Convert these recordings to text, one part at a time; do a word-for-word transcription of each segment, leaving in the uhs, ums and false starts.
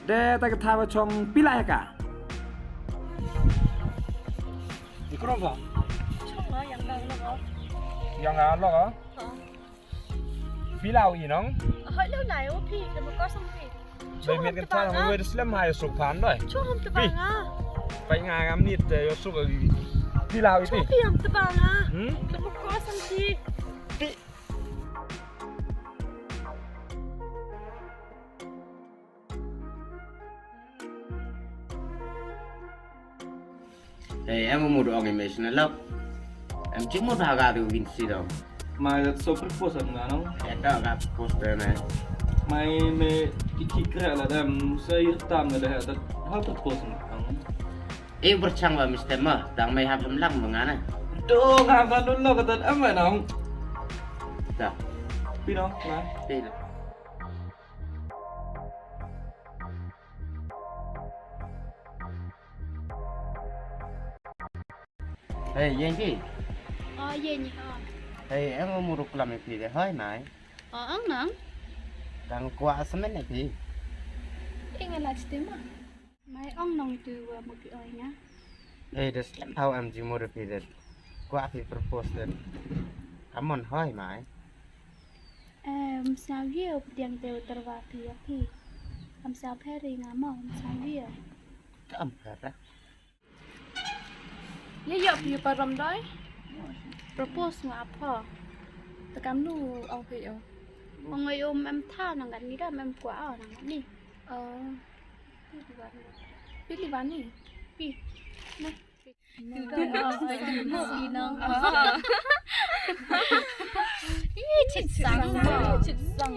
De ta ka thawa chong pila ya ka. Ikro ka. Chong yang dang lo. Yang dang lo. Pila u inong. Hoi lo lai u phi, de mo ko sang phi. Bai miet kan thawa wei de slem hai suk phan doi. Chong ham te banga. Bai nga ngam nit te yo suk. Pila u iti. Chong phi ham te banga. Hmm? De mo ko sang phi. Pi. Hei, em mut ong i me sna lok. Em jingmut ha ka tu win si dong. Mai dat so propose am nganong. Ya ka ka propose de ne. Mai me ki ki kra la dam so yir tam na de dat ha propose nganong. E berchang ba mister ma, dang mai hap hem lang mengana. Do nga ka nun lo ka dat am nganong. Da. Pino, na. Pino. Hei, ïeng phi. Oh, ïeng, oh. Hei, em mut ruh klam ïa phi de, hoi mai. Oh, ang nang. Dang kwah samen ïa phi. Ïeng ala chite ma. Mai ong nong tu wa mo phi oi nga. Hei, de slem thaw em jingmut ïa phi de. Kwah phi propose de. Amon hoi mai. Em, sngew ïa u pdiang te u tyrwa phi ïa phi. Am sa pher ïa nga mo, am sngew ïa. Ka am pher. Ye yo phi param doi. Propose nga pha. Te kam nu ong phi yo. Ong yo mem tha nang kan ni da mem kwah nang ni. Oh. Phi li bani. Phi. Na. Ih, chit sang. Chit sang.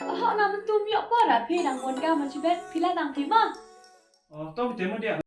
Hok na mynta ym ïoh por ah, phi dang bun kam ha shibit, phi la tang phi ma. Oh, to phi te mo dia.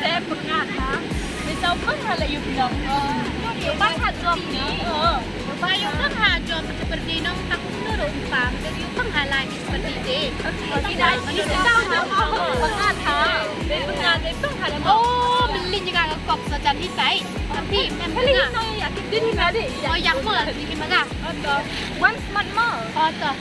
Step pyngat ha. Te sa u pang ha la ïu pynang. Ïu pang ha jop ni. Ïu pang ïu pang ha jop seperti nong tak turun pang. Te ïu pang ha la ni seperti te. Pyngat ha. Pyngat ha. Oh, beli juga ke kok sa jam hitai. Tapi mem pyngat. Oh, yang mo, di mana? One smart mo. Oh, to.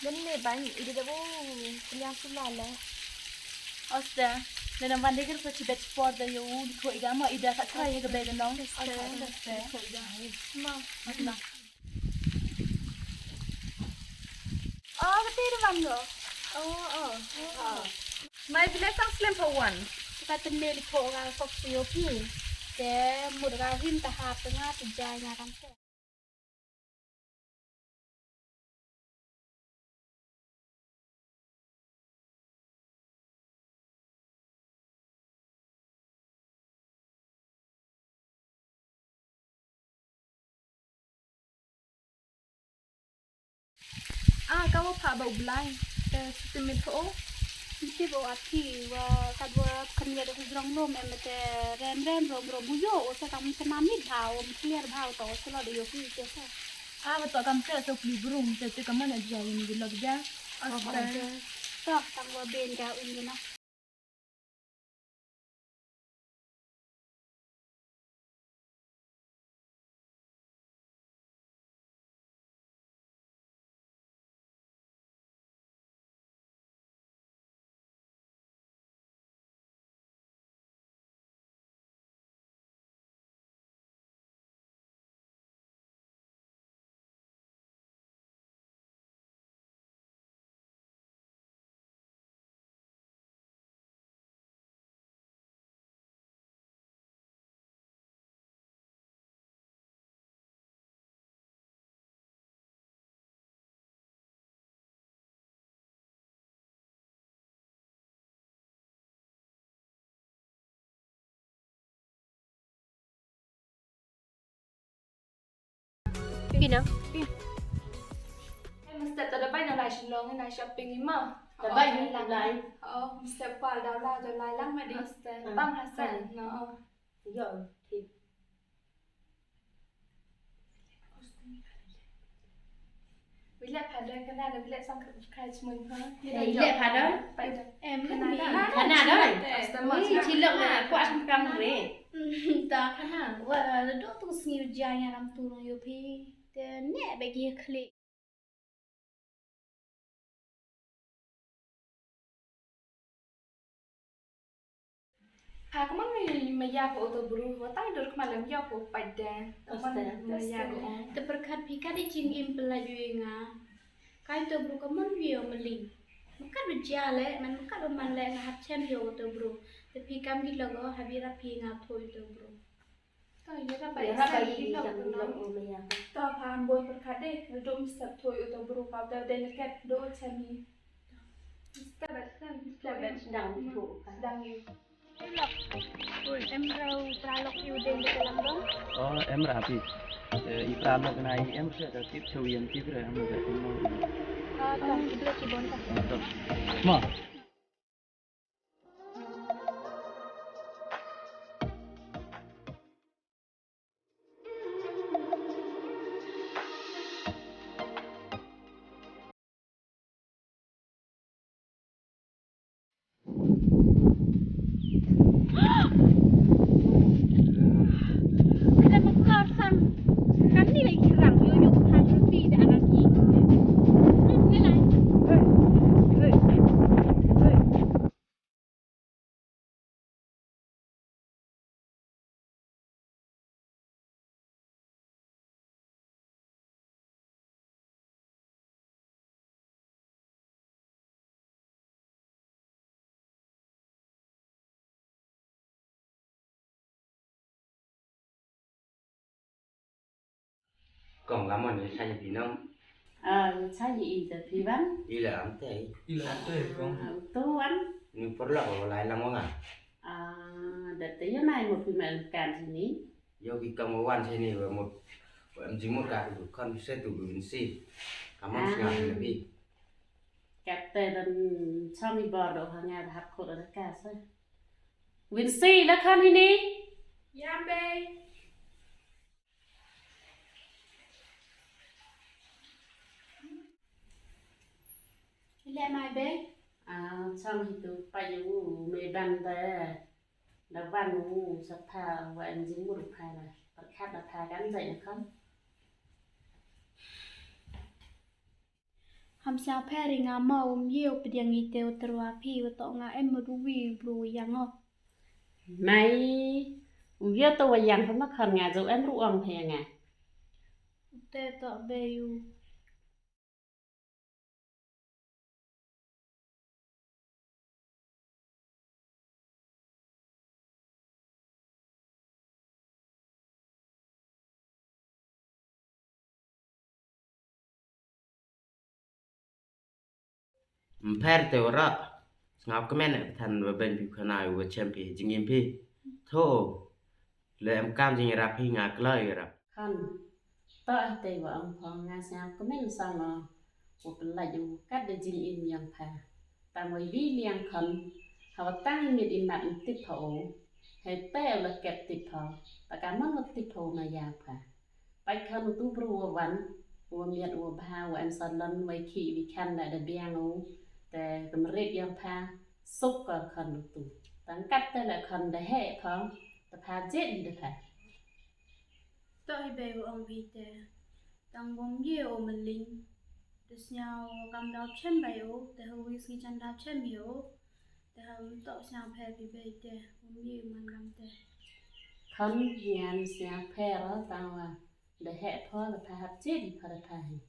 Lem ne ban, i da bo pynïaid sula le. Oste, le nang ban dei ka sa chi bad por da ïa u, di ko i da ma i da sa try ïa ka bad da nong. Oste, oste. Ma, ma. Oh, ka ti da ban go. Oh, oh. Mai bile sang slem pa wan. Ka tynne li ko ga kok pi o pi. Te mut ga him ta hap ta nga ta jai nga kan te. Ah, ka wa pha ba u Blai. Te shu te mit pha o. Te ba u athi wa kat wa kan ya da ku jrong lom em te rem rem rom rom bu yo o sa kam te na mit pha o clear pha o to o sa lo da yo ki te sa. Ah, ba to kam te so kli brum te te kam na dia ni di lo dia. Oke. To tang wa ben ka un na. Pina. Mesti tak ada bai na lai Shillong na shopping ni ma. Dabai ni lai. Oh, mesti kual dah lah dah lai lang ma di. Bang Hasan. No. Yo, okay. Bilek pada Kanada, bilek sang kai cemai ha. Bilek pada? Pada. Em, Kanada. Kanada. Ui, cilok na, kuat kam re. Ta. Kanada. Wa, dok tu sngi ujian yang ram turun yo pi. Te ne bagi klik. Ha, kumno me, me ïa pha uto bru, wa tang dur kumno lem ïa pha pat de. Kumno me ïa ko. Te pyrkhat phi kat i jingim pynlait ïa nga. Kai uto bru kumno ïa mling. Makat ba jia le, man makat ba man le nga hap chem ïa uto bru. Te phi kam ki logo, ha bi rap phi nga tho uto bru. To, ïa ka ba ïa ka ba ïa ka ba ïa ka. To, pha boi pyrkhat de, redup mstep thui uto bru ka uto de leket do chami. Step by step, step by step. Dang tu. Dang yu. Em rau pralok yu de de lam dong. Oh, em ra pi. Eh, i pralok na i em se da tip chu yen tip re em da em. Ah, to, itu ki bon ta. To. Ma. Kong, lamon ïa sa ïa phi nong. Ah, ïa sa ïa i ta phi wan. I la am te. I la am te kong. Ah, to wan. Ni por la ko lai lang wa nga. Ah, da te ïa nai mo phi mel kan sini. Yo ki kam wan sini wa mo. Wa am jimut ka tu kan se tu bin si. Kamon snga phi na bi. Kat te dan sami bor do ha nga da hap ko da ka sa. Win si la kan ini. Yam bei. Ile mai be. Ah, chang hitu pa yu me ban da. Da ban u sa pha wa en jing mur pha na. Pyrkhat da pha kan jai na kan. Am sñiaw pher ïa nga ma, um ye u pdiang ite u tyrwa phi, wa toh nga em ma duwi bru yang o. Mai, u ye to wa yang pha ma khon nga ju em ru ong pha ïa nga. Te toh bei u. Ym pher te u roh. Sngap kmen eh than ba beiñ phi khana u ba chem phi jingim phi. Tho. Le em kam jingïarap phi nga kloi ïarap. Khon. To eh te wa ong phong nga sngap kmen sang no. U pynlait u kat da jingim yang pha. Tang wa wi liang khon. Hawa tang i mit i mat im tip pha u. Hei te u la ket tip pha. Ta ka mon wa tip pha u ma yang pha. Pait khon u tu bru wa wan, wa miat wa bha, wa em salon, wa i khih wi khan da da biang u, te ka mrit yang pha, suk ka khon u tu. Tang kat te la khon da heh pha, da pha jet da pha. To hi bei u ong bi te, tang wong ye u mling, te sñiaw kam daw chem bai u, te ha wi sngi chan daw chem ye u, te ha wi to sñiaw pher bi bei te, wong ye u man kam te. Khon ngan sñiaw pher tang wa. Da heh pha da pha hap jet i pha da pha hi.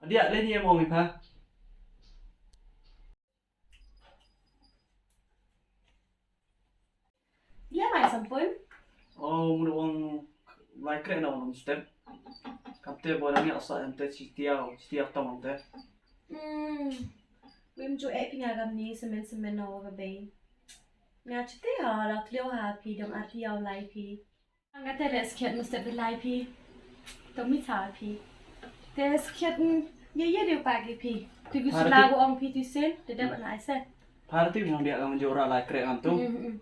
Adia, le ni em ong i pha. Ïa mai sampun. Oh, mun wang lai kreh na wang step. Kam te bo dang ïa sa em te chi tiaw, chi tiaw tong te. Hmm. Wim ju ek nga kam ni semen semen na wa bei. Nga chi te ha la klio ha phi dong ati yaw lai phi. Nga te le skhet na step lai phi. Tong mi cha phi. Te skhet ye ye de pa ki phi. Tu gu sula gu ong phi tu sen, te de ba na ai se. Parti nong dia nong jora lai kreh ngam tu. Hmm, hmm.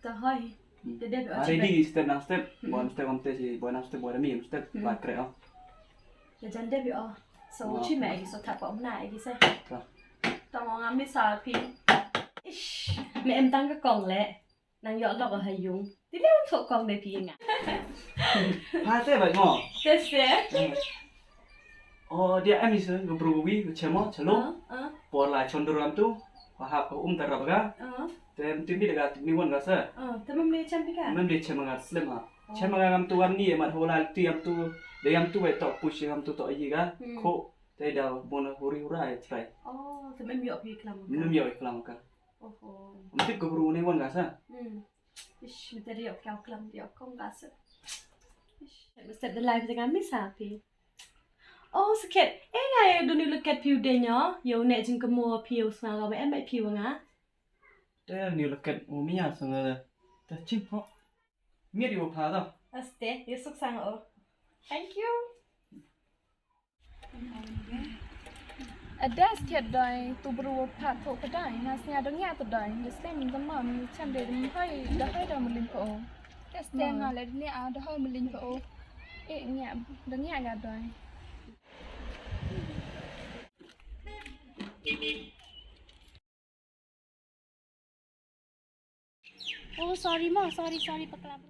Ta hoi. Hmm. Te de ba. Hari di step nang step, hmm, bon step om te si, bon nang step, bon mi step, hmm, lai kreh ong. Te jan de bi o. So chi me agi so thap om na agi se. Ta. Tong ong ami sa phi. Ish, me em tang ka kong le. Nang ïoh lok ha yung. Ti le ong sok kong de phi nga. Pha te bai ngo. Te se. Oh, dia em ise ngu bru wi ngu chemo chalo. Ah, ah. Por la chon dur am tu. Wa hap um tar rap ga. Ah. Te tim bi ga tim ni won ga sa. Ah, te mem ne chem bi ga. Mem ne chem ga slem ha. Oh. Chem ga am tu wan ni mat ho la ti am tu. De am tu bai to push am tu to yi ga. Hmm. Ko te da bon huri hura e trai. Oh, te mem ïoh phi klam ga. Mem ïoh klam ga. Oho. Mesti keburu ni wan gasa. Hmm. Ish, mesti dia kau kelam dia kong gasa. Ish, mesti ada live dengan Miss Happy. Oh, sakit. Eh, ngai duni leket piu denyo. Yo ne jing kemo piu sanga ba em bai piu nga. Te ni leket u mia sanga. Te chim ho. Mir yo pha da. Aste, yo suk sanga o. Thank you. Ada skhet doi tu bru pat tho kedai nga snia dong ya tu doi. Destem zaman chan de hoi da hoi da mulin po. Destem nga le ni a da hoi mulin po. E nya dong ya ga doi. Oh, sorry mo, sorry, sorry, pakla bro.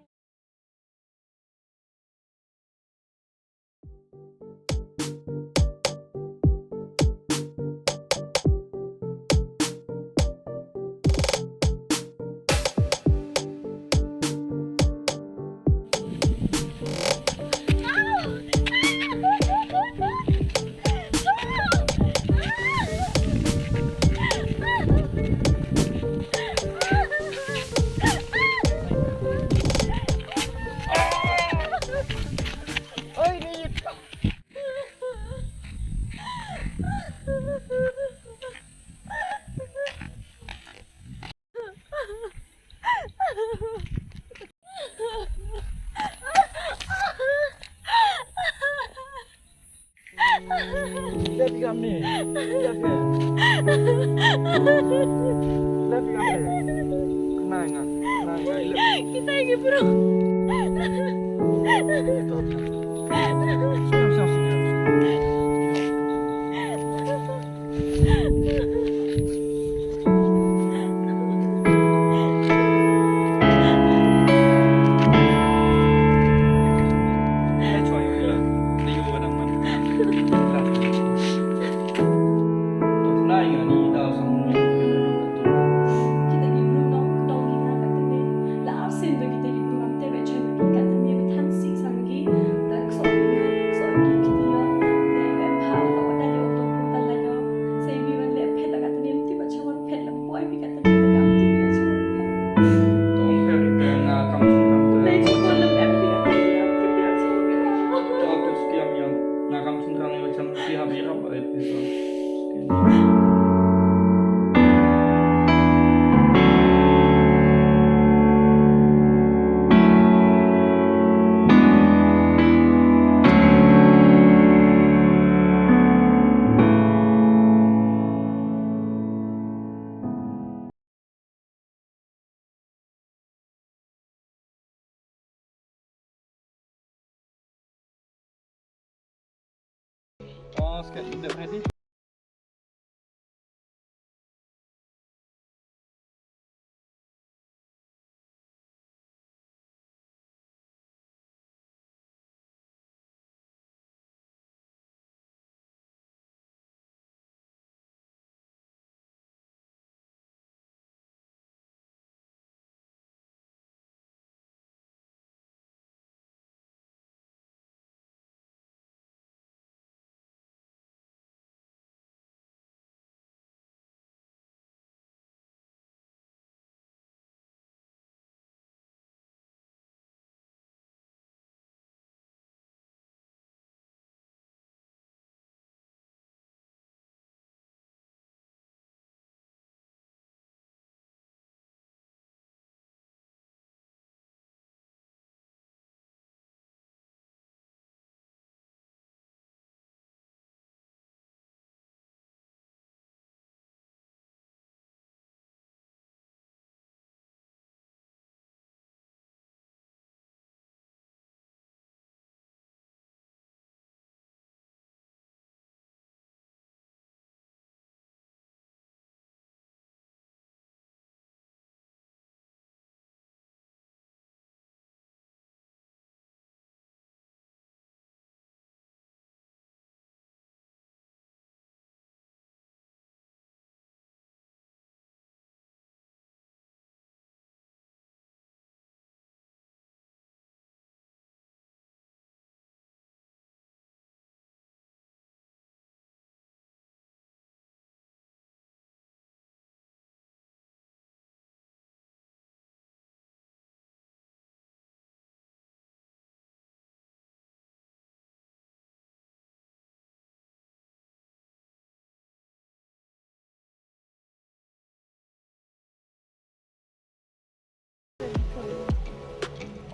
Kita ki bro.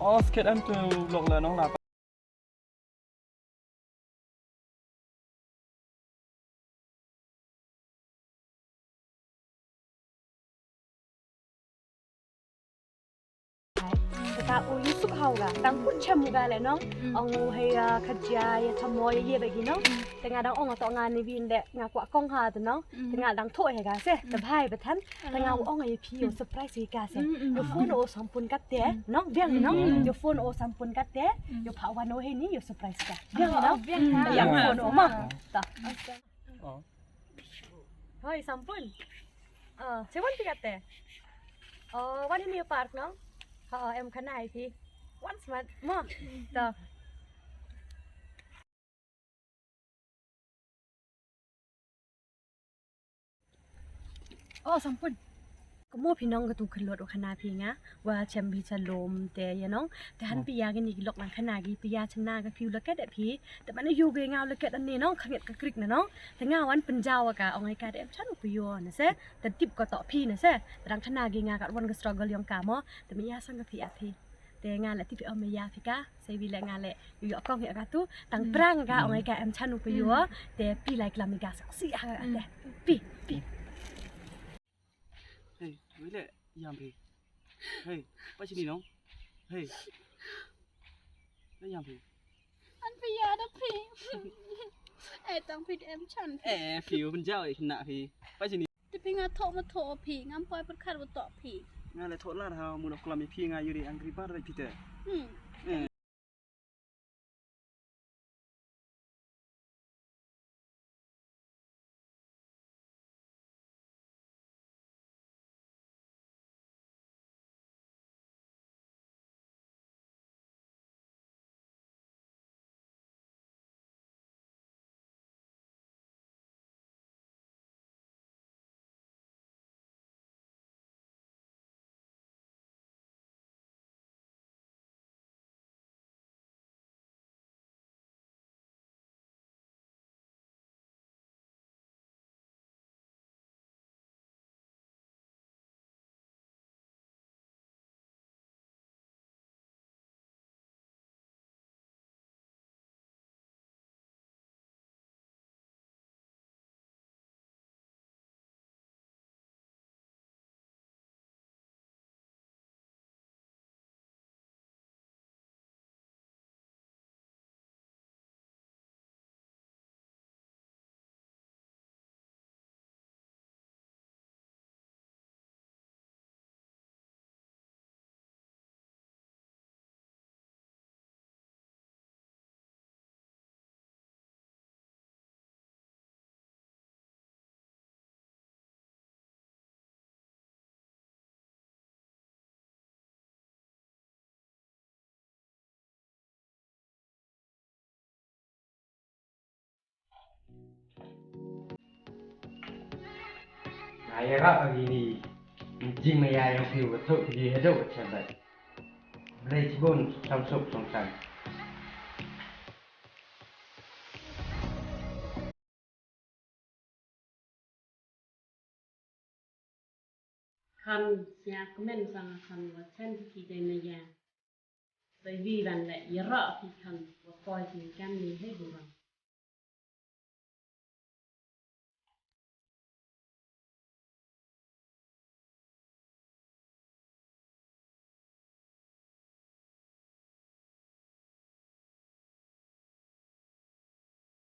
Os, khet em tu lok la nong la. Kata u Yusuf hau ga tang pun chem u ga le nong. Ong u hei, ah, khaja ya chamo ya ye bagi nong. Te nga dang ong to nga ni bin de nga kwah kong ha tu nong. Te nga dang tho ya ga se te bhai batan. Te nga u ong ya phi yo surprise ya ka se. Yo phone o sampun kat te nong biang nong. Yo phone o sampun kat te yo pha wan o hei ni yo surprise ka biang nong. Ya phone o ma ta. Hoi, sampun. Ah, che wan phi kate. Oh, wan ini park nong. Ha, em khana ai phi. Wan smat. Mo. To. Oh, sampun. Ka mo phi nong ka tu khlot wa khana phi nga wa chem phi cha lom te ya nong te han phi ya kini ki lok nang khana ki phi ya chna ka phi u leket phi te mane yu ge nga u leket ani nong khanget ka krik na nong te nga wan pynjaw ka ong ai ka de em chan u phi yo na se te tip ko to phi na se te dang khana ki nga ka wan ka struggle yong ka mo te mi ya sang ka phi ya phi Te nga leh tipi ong me ya phi ka, se wi leh nga leh yu yo kong ya ka tu, tang prang ka ong ai ka em chan u pe yu, te pi lai klam ka sa si ha ka te. Pi, pi. Hey, wi leh yam phi. Hey, pa chini nong. Hey. Leh yam phi. An phi ya da phi. Eh, tang phi em chan phi. Eh, phi u pynjaw eh na phi. Pa chini. Te phi nga thoh ma thoh phi, ngam poi pyrkhat wa toh phi. Nga leh thoh lar ha, mu da klam phi nga yuri angry bird phi te. Hmm. Eh. Nga ïarap ïa kine ki jingmaïa jong phi, wat thoh phi haduh wat sha bad. Blei shibun, song suk song sang. Kham sngewkmen sa nga kham wa chen ki dei na ya. Sa wi ban leh ïarap ki kham wa poi ki kam ni hei burom.